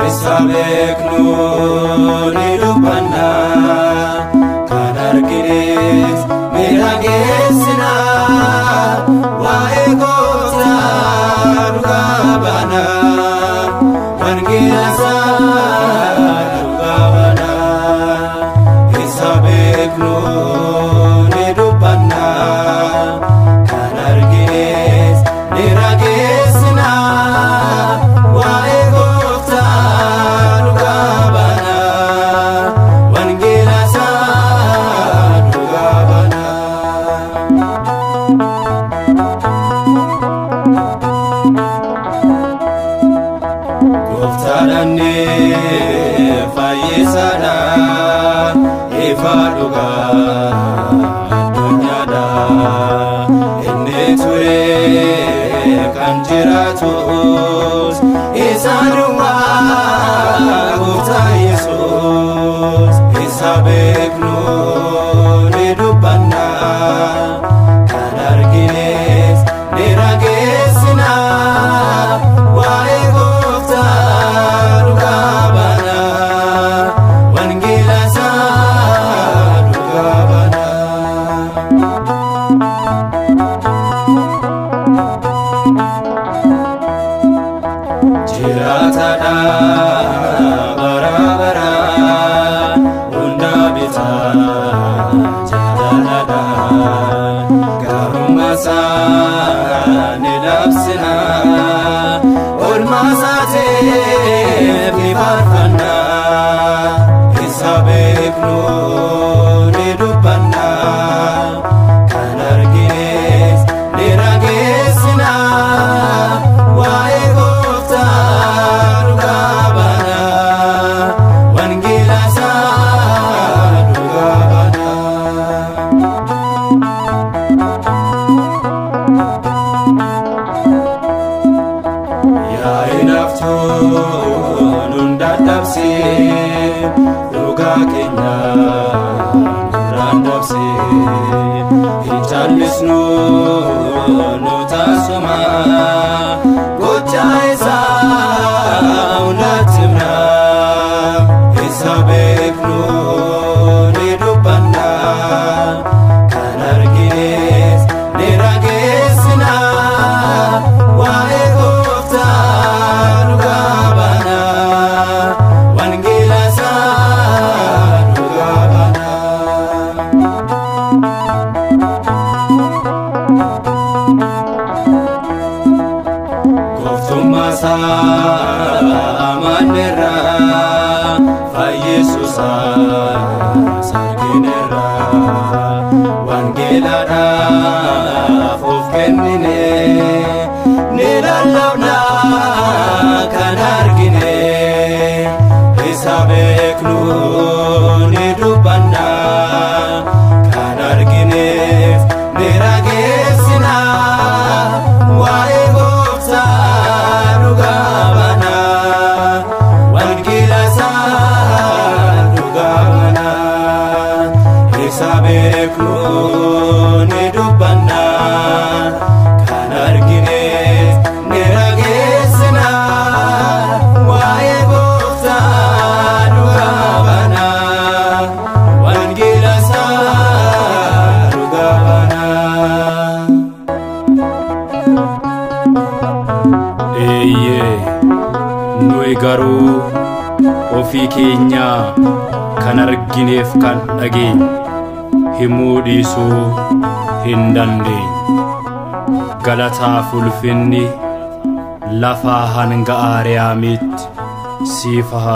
Isa beeknu ni dubbanna, kan argines ni dhageessina, waa'ee Gooftaa dhugaa baana, wangeela isaa dhugaa baana. Isa beeknu ni dubbanna, kan argines ni dhageessina, waa'ee Gooftaa dhugaa baana, wangeela isaa dhugaa baana. Gooftaadhaan fayyisaadha, ifa dhugaa addunyaadha. Inni ture kan jiraatus isa duwwaa Gooftaa Yesuus. Isa beeknu ni dubbanna, kan argines ni dhageessina, waa'ee Gooftaa dhugaa baana, wangeela isaa dhugaa baana. Jiraataadha bara baraan, hunda bitaa jaalalladha. Gaarummaa isaa ni labsina, oolmaa isaatiif ni faarfanna. Isa beeknu ni dubbanna, kan argines ni dhageessina, waa'ee Gooftaa dhugaa baana, wangeela isaa dhugaa baana. Yaa hinaaftuu nun dadhabsiin, dhugaa keenya nurraan dabsiin. Hin callisnu nu taasuma, gocha isaa hundatti himna. Isa beeknu ni dubbanna, kan argines ni dhageessina, waa'ee Gooftaa dhugaa baana, wangeela isaa dhugaa baana. Gooftummaa isaa amanneerra, fayyisuusaa argineerra, wangeelaadhaaf of kennine, ni lallabna kan argine. Isa beeknu ni dubbanna, kan argineef ni dhageessina, waa'ee Gooftaa dhugaa baana, wangeela isaa dhugaa baana. Isa beeknu ni dubbanna, kan argines ni dhageessina, waa'ee Gooftaa dhugaa baana, wangeela isaa dhugaa baana. Eeyyee, nuyi garuu ofii keenyaa kan argineef kan dhageenye himuu dhiisuu hin dandeenye. Galataaf ulfinni lafaa hanga Aariyaamitti siif haa